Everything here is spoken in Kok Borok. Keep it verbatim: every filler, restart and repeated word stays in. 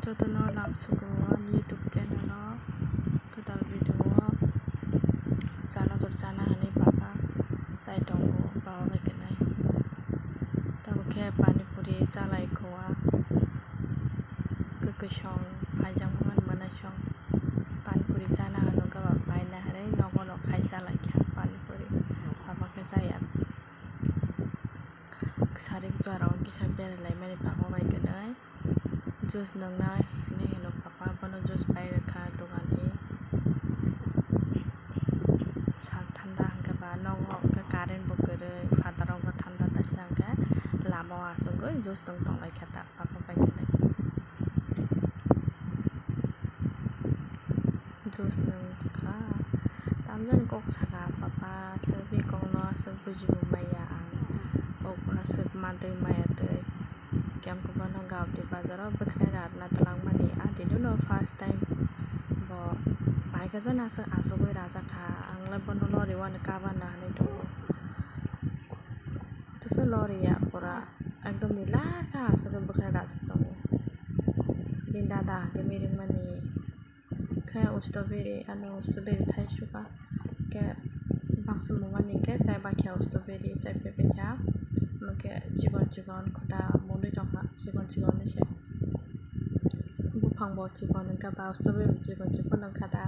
Jotono lamsugo ani YouTube channel o kwtal video o chana jor chana hinwi papa chai tongo baba bai kwnwi. Tabuk khe pani puri chalai kho a kwkwi song phaijak mani mwnai song pani puri chana hinwi khe ba paina hinwi nogo no khai chalai kha pani puri papa khe chaya. Sarik jora o kisa berai lai mani baba bai kwnwi juice nwngnai hinwi hino papa bono juice pai rwkha dogan ni. Sal thanda hwnkhe ba nogo hwnkhe current bo kwrwi fataro wngkha thanda taisa hwnkhe lama o achugwi juice nwng tonglaikha ta papa bai kwnwi. Juice nwng kha. Tamjani kok saka papa aswk bini kokno aswk bujibo maya ang. Kokbo aswk ma twi maya twi. Kemkhe bono Guwahati bazaro bwkhnai rwna twlangmani. A tini no first time bo bike jani aswk achugwi rajak kha. Ang le bono lori o ani kabana hinwi tongo. Tesa lori ya pura ekdom nila khe achugwi bwkhnai rajak tongo. Bini dada hwnkhe miringmani. Khe strawberry, ano strawberry thaisuka khe baksa mumani khe chai bakya strawberry chai pepekya. Hwnkhe chikon chikon khuta mwnwi tongkha, chikon chikon se buphang bo chikon wngkha ba strawberry bo chikon chikon wngkha da.